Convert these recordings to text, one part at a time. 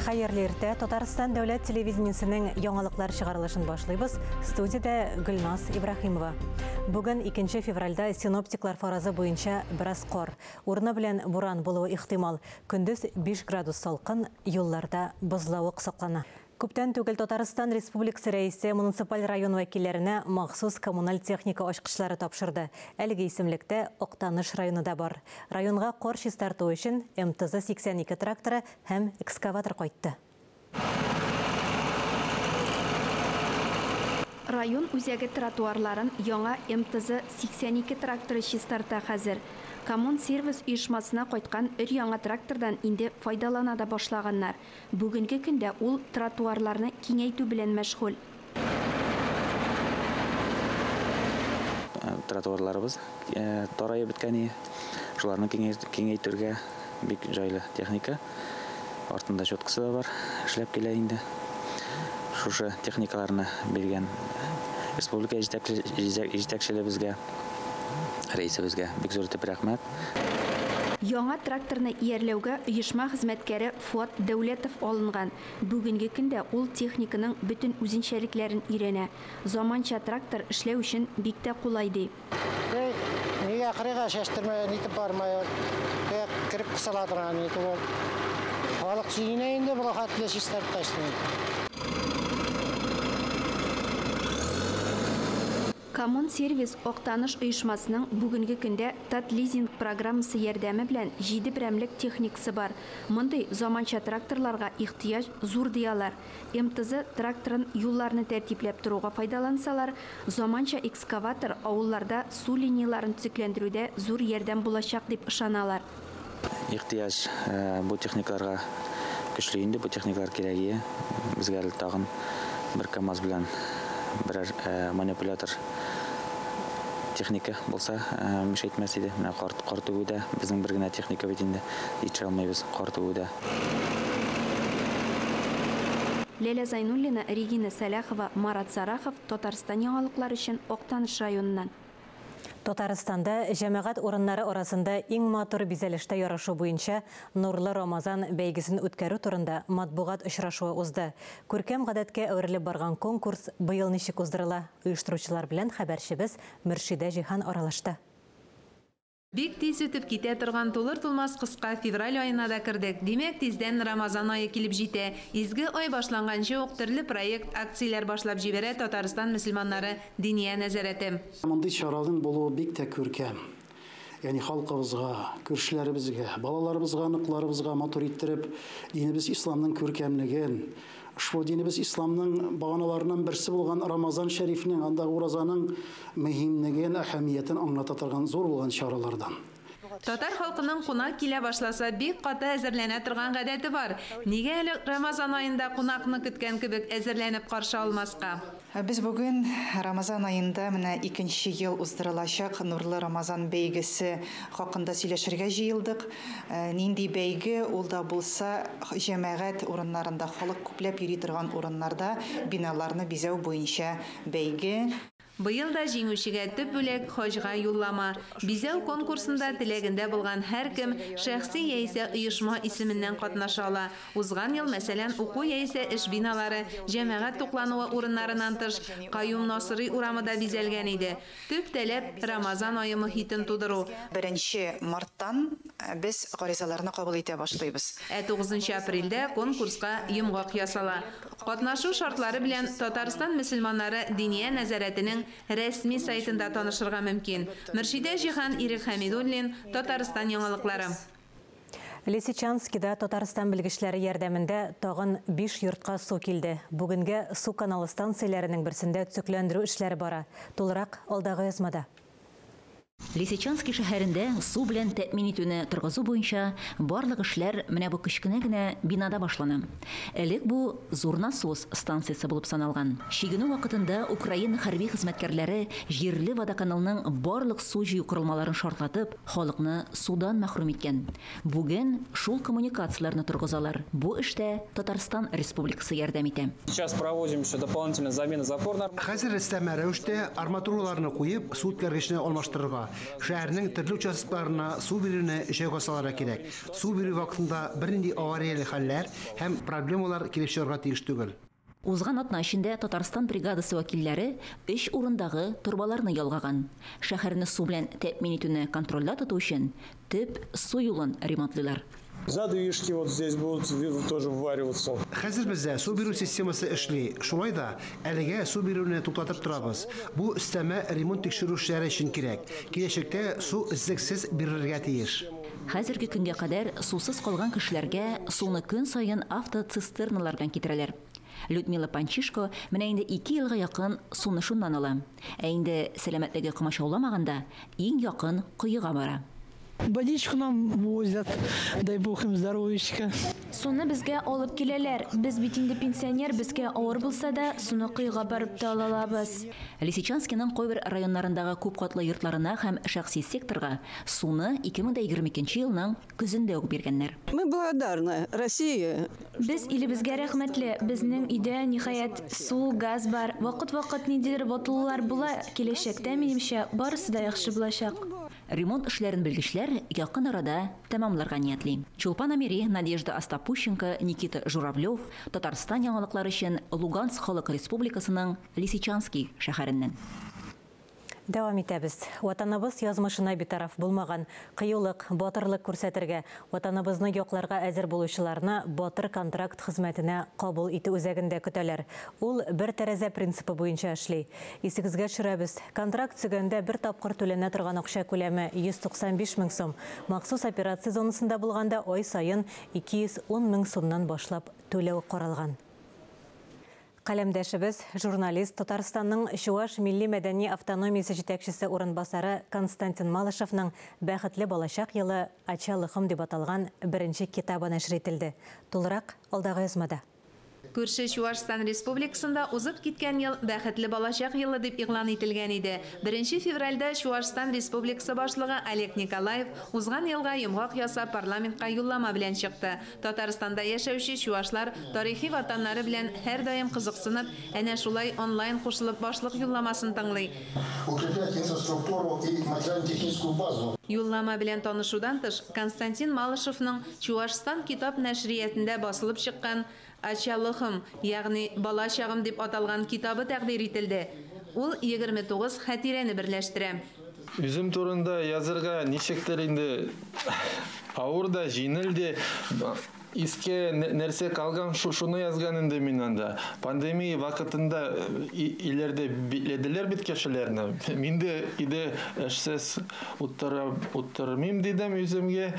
Хәерле иртә. Татарстан дәүләт телевидениесенең яңалыклар чыгарылышын башлыйбыз. Студиядә Гөлназ Ибраһимова. Бүген 2 февральдә синоптиклар фаразы буенча бераз кар, урыны белән буран булуы ихтимал. Көндез 5 градус салкын, юлларда бозлавык саклана. Күптән түгел Татарстан Республикасы Рәисе муниципаль район вәкилләренә махсус коммуналь техника ачкычлары тапшырды. Әлеге исемлектә Актаныш районы да бар. Районга кар чистарту өчен МТЗ-82 тракторы һәм экскаватор кайтты. Район үзәге тротуарларын яңа МТЗ-82 тракторы чистарта хәзер. Коммунсервис оешмасына кайткан өр-яңа трактордан инде файдалана да башлаганнар. Бүгенге көндә ул тротуарларны киңәйтү белән мәшгуль. Тротуарларыбыз тараеп беткән, шуларны киңәйтергә бик җайлы техника. Артында щеткасы да бар, эшләп килә инде. Шушы техникаларны биргән республика җитәкчелебезгә, рәисебезгә бик зур итеп рәхмәт. Яңа тракторны иярләүгә оешма хезмәткәре Фуат Дәүләтов алынган. Бүгенге көндә ул техниканың бөтен үзенчәлекләрен өйрәнә. Заманча трактор эшләү өчен бик тә кулай ди. Нигә кырыйга чәчтермә, нитеп бармай, кереп кысыла торган ни түгел. Халык сөенә инде бу хәтле чистарткач. Коммунсервис Актаныш оешмасының бүгенге көндә Татлизинг программасы ярдәме белән 7 берәмлек техникасы бар. Мондый заманча тракторларга ихтыяҗ зур дияләр. МТЗ тракторын юлларны тәртипләп торуга файдалансалар, заманча экскаватор авылларда су линияларын төзекләндерүдә зур ярдәм булачак дип ышаналар. Ихтыяҗ бу техникаларга көчле инде, бу техникалар кирәге. Безгә әле тагын бер КАМАЗ белән берәр манипулятор техника булса, меш әйтмәс иде. Менә кар түгүдә безнең бер генә техника бит инде, җитешә алмыйбыз кар түгүдә. Ләлә Зайнуллина, Регина Сәләхова, Марат Сарахов, Татарстан яңалыклары өчен Актаныш районыннан. Татарстанда җәмәгать урыннары арасында иң матур бизәлештә ярышу буенча Нурлы Рамазан бәйгесен үткәрү турында матбугат очрашуы узды. Күркәм гадәткә әверелеп барган конкурс быел ничек уздырыла? Оештыручылар белән хәбәрчебез Мөршидә Җиһан аралашты. Бик тиз үтеп китә торган тулыр-тулмас кыска февраль аена да кердек. Димәк, тиздән Рамазан ае килеп җитә. Изге ай башланганчы ук төрле проект, акцияләр башлап җибәрә Татарстан мөселманнары Диния нәзарәте. Мондый чараның булуы бик тә күркәм. Ягъни халкыбызга, күршеләребезгә, балаларыбызга, оныкларыбызга матур иттереп динебез исламның күркәмлеген, ошбу динебез исламның баганаларыннан берсе булган Рамазан шәрифнең, андагы уразаның мөһимлеген, әһәмиятен аңлата торган зур булган чаралардан. Татар халкының кунак килә башласа бик каты әзерләнә торган гадәте бар. Нигә әле Рамазан аенда кунакны көткән кебек әзерләнеп каршы алмаска? Без бүген Рамазан аенда менә икенче ел уздырылачак Нурлы Рамазан бәйгесе хакында сөйләшергә җыелдык. Нинди бәйге ул да булса, җәмәгать урыннарында, халык күпләп йөри торган урыннарда биналарны бизәү буенча бәйге. Быел да җиңүчегә төп бүләк хаҗга юллама. Бизәү конкурсында теләгендә булган һәркем шәхси яисә оешма исеменнән катнаша ала. Узган ел, мәсәлән, уку яисә эш биналары, җәмәгать туклануы урыннарыннан тыш Каюм Насыйри урамы да бизәлгән иде. Төп таләп Рамазан ае мохитен тудыру. 1 марттан без гаризаларны кабул итә башлыйбыз. Ә 9 апрельдә конкурска йомгак ясала. Катнашу шартлары белән Татарстан мөселманнары Диния нәзарәтенең рәсми сайтында танышырга мөмкин. Мөршидә Җиһан, Ирек Хәмидуллин, Татарстан яңалыклары. Лисичанскида Татарстан белгечләре ярдәмендә тагын 5 йортка су килде. Бүгенгә су каналы станцияләренең берсендә төзекләндерү эшләре бара. Тулырак алдагы язмада. Лисичанский шәһәрендә су белән тәэмин итүне торгызу буенча барлык эшләр менә бу кечкенә генә бинада башлана. Элек бу зур насос станциясе булып саналган. Чигенү вакытында Украина хәрби хезмәткәрләре җирле водоканалның барлык су җыю корылмаларын шартлатып, халыкны судан мәхрүм иткән. Бүген шул коммуникацияләрне торгызалар. Бу эштә Татарстан Республикасы ярдәм итә. Сейчас проводим еще дополнительные замены запорных. Хәзер өстәмә рәвештә арматураларны куеп, су үткәргечне алмаштырырга. Шәһәрнең төрле участокларына су бирүне җайга салырга кирәк. Су бирү вакытында бернинди аварияле хәлләр һәм проблемалар килеп чыгарга тиеш түгел. Узган атна эчендә Татарстан бригадасы вәкилләре өч урындагы торбаларны ялгаган. Шәһәрне су белән тәэмин итүне контрольдә тоту өчен төп су юлын ремонтлыйлар. Задвижки вот здесь будут тоже ввариваться. Хәзер бездә су бирү системасы эшли. Шулай да әлегә су бирүне туктатып торабыз. Бу өстәмә ремонт тикшерү эшләре өчен кирәк. Киләчәктә су өзлексез бирелергә тиеш. Хәзерге көнгә кадәр сусыз калган кешеләргә суны көн саен автоцистерналар белән китерәләр. Людмила Панчишко менә инде 2 елга якын суны шуннан ала. Ә инде сәламәтлеге комачауламаганда иң якын коега бара. Водичку нам возят, дай бог им здоровьечка. Суны безгә алып киләләр. Без бит инде пенсионер, безгә авыр булса да, суны коега барып та ала алабыз. Лисичанскиның кайбер районнарындагы күп катлы йортларына һәм шәхси секторга суны 2022 елның көзендә үк биргәннәр. Мы благодарны России. Без илебезгә рәхмәтле. Безнең өйдә ниһаять су, газ бар. Вакыт-вакыт ниндидер ватылулар була. Киләчәктә, минемчә, барысы да яхшы булачак. Ремонт эшләрен белгечләр якын арада тәмамларга ниятли. Чулпан Амири, Надежда Остапущенко, Никита Журавлев, Татарстан яңалыклары өчен Луганск Халык Республикасының Лисичанский шәһәреннән. Дәвам итәбез. Ватаныбыз язмышына битараф булмаган, кыюлык, батырлык күрсәтергә, ватаныбызны якларга әзер булучыларны батыр контракт хезмәтенә кабул итү үзәгендә көтәләр. Ул бер тәрәзә принципы буенча эшли. Исегезгә төшерәбез. Контракт төзегәндә бер тапкыр түләнә торган акча күләме 195 мең сум. Махсус операция зонасында булганда ай саен 210 мең сумнан башлап түләү каралган. Каләмдәшебез, журналист, Татарстанның Чуаш милли мәдәни автономиясе җитәкчесе урынбасары Константин Малышевның «Бәхетле балачак елы Ачалыхым» дип аталган беренче китабы нәшер ителде. Тулырак алдагы язмада. Күрше Чуашстан Республикасында узып киткән ел Бәхетле балачак елы дип игълан ителгән иде. 1 февральдә Чуашстан Республикасы башлыгы Олег Николаев узган елга йомгак ясап парламентка юллама белән чыкты. Татарстанда яшәүче чуашлар тарихи ватаннары белән һәрдаим кызыксынып, әнә шулай онлайн кушылып башлык юлламасын тыңлый. Укреплять инфраструктуру и материально-техническую базу. Юллама белән танышудан тыш, Константин Малышевның Чуашстан китап нәшриятендә басылып чыккан «Ачалыхым», ягъни «Бала чагым» дип аталган китабы тәкъдир ителде. Ул 29 хатирәне берләштерә. Үзем турында язырга ничектер инде авыр да, җиңел дә. Иске нәрсә калган, шуны язган инде мин анда. Пандемия вакытында иләрдә битләделәр бит кешеләрне. Мин дә өйдә эшсез утырмыйм дидем үземгә.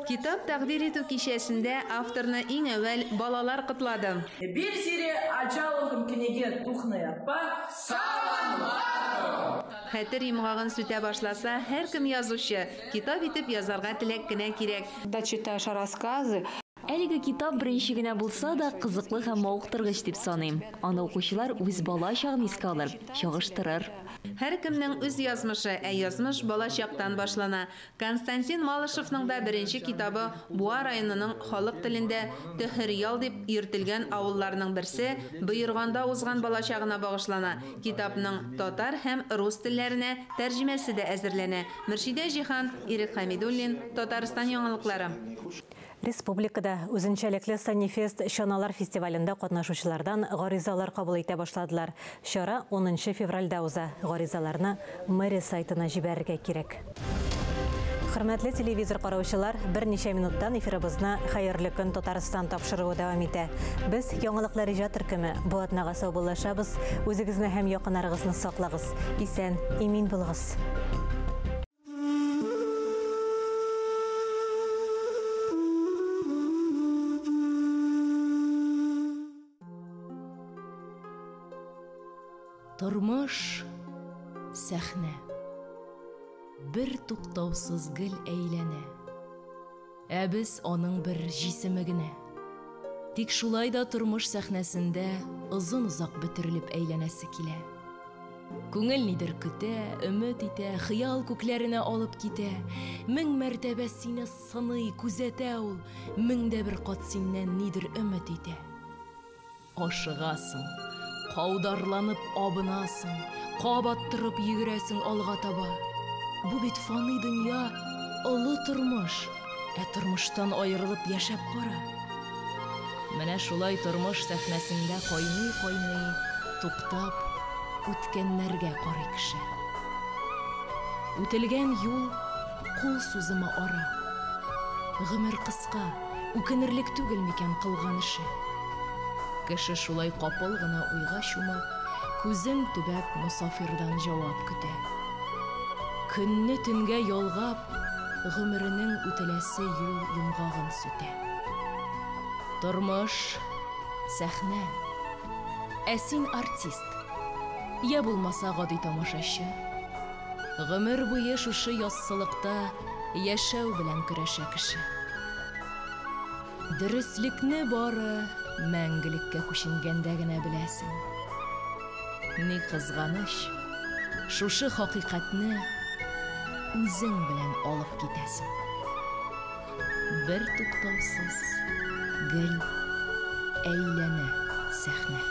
Китап тәкъдир итү кичәсендә авторны иң әүвәл балалар котлады. Бир сире ачалыхым кенеге тухная па саламларым. Хәтер йомгагын сүтә башласа, һәркем язучы, китап итеп язарга теләк кенә кирәк. Когда читаешь рассказы, Әлеге китап беренче генә булса да, кызыклы һәм мавыктыргыч дип саныйм. Аны укучылар үз бала чагын искә алыр, чагыштырыр. Һәркемнең үз язмышы, ә язмыш балачактан башлана. Константин Малышевның да беренче китабы Буа районының халык телендә Төһерьял дип йөртелгән авылларның берсе Боерганда узган балачагына багышлана. Китапның татар һәм рус телләренә тәрҗемәсе дә әзерләнә. Мөршидә Җиһан, Ирек Хәмидуллин, Татарстан яңалыклары. Республикада үзенчәлекле Санифест чаналар фестивалендә катнашучылардан гаризалар кабул итә башладылар. Чара 10 февральдә уза. Гаризаларны мэрия сайтына җибәрергә кирәк. Хөрмәтле телевизор караучылар, берничә минуттан эфирыбызны Хәерле көн Татарстан тапшыруы дәвам итә. Без яңалыклар иҗат төркеме бу атнага саубуллашабыз. Үзегезне һәм якыннарыгызны саклагыз. Исән, имин булыгыз. Тормыш сәхнә. Бер туктаусыз гел әйләнә. Ә без аның бер җисеме генә. Тик шулай да тормыш сәхнәсендә озын-озак бөтерелеп әйләнәсе килә. Күңел нидер көтә, өмет итә, хыял күкләренә алып китә. Мең мәртәбә сине сыный, күзәтә ул, мең дә бер кат синнән нидер өмет итә. Ашыгасың, каударланып абынасың, кабат торып йөгерәсең алга таба. Бу бит фани дөнья, олы тормыш. Ә тормыштан аерылып яшәп кара. Менә шулай тормыш сәхнәсендә кайный-кайный, туктап, үткәннәргә карый кеше. Үтелгән юл кул сузымы ара. Гомер кыска, үкенерлек түгел микән кылган эше? Кеше шулай капыл гына уйга чумып, күзен төбәп мосафирдан җавап көтә. Көнне төнгә ялгап, гомеренең үтеләсе юл йомгагын сүтә. Тормыш, сәхнә. Ә син артист. Йә булмаса гади тамашачы. Гомер буе шушы яссылыкта яшәү белән көрәшә кеше. Дөреслекне бары мәңгелеккә күченгәндә генә беләсең. Ни кызганыч, шушы хакыйкатьне үзең белән алып китәсең. Бер туктаусыз гел әйләнә сәхнә.